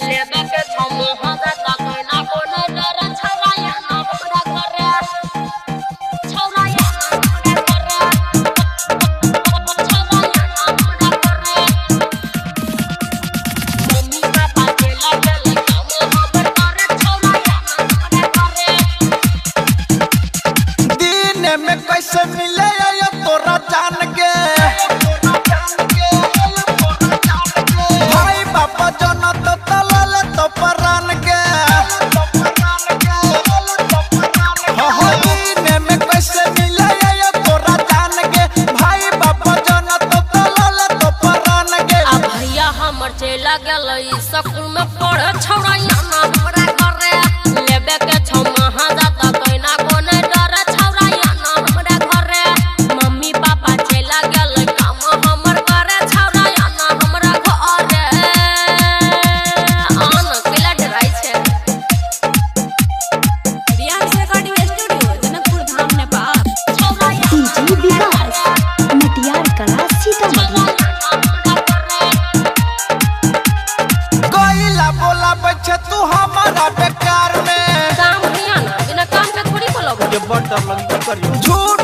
लेबे के छौ महाजाता कोना कोनो डर छौरा यहाँ हमरा घरे छौरा यहाँ हमरा घरे छौरा यहाँ हमरा घरे मम्मी पापा चला गेलै काम हमर करे छौरा यहाँ हमरा घरे। दिन में कैसे मिले तोरा जान के भाई बापा जन तो तलल तो परान के हो दिन में कैसे मिले तोरा जान के भाई बापा जन तो तलल तो परान के। आ भैया हमर चला गेलै स्कूल में पढ़े छौरा यहाँ हमरा घरे लेबे के छौ महाजाता कोना कोनो डर छौरा यहाँ हमरा घरे मम्मी पापा चला गेलै काम हमर करे छौरा यहाँ हमरा घरे आन केला डराइ छै। Riyansh recording studio Janakpur Dham Nepal. छौरा यहाँ डीजे विकास मटियार कला सीतामढ़ी। कोइला बोला बच्चे तू हमारा बेकार में काम हैया ना बिना काम के थोड़ी बोलब। झूठ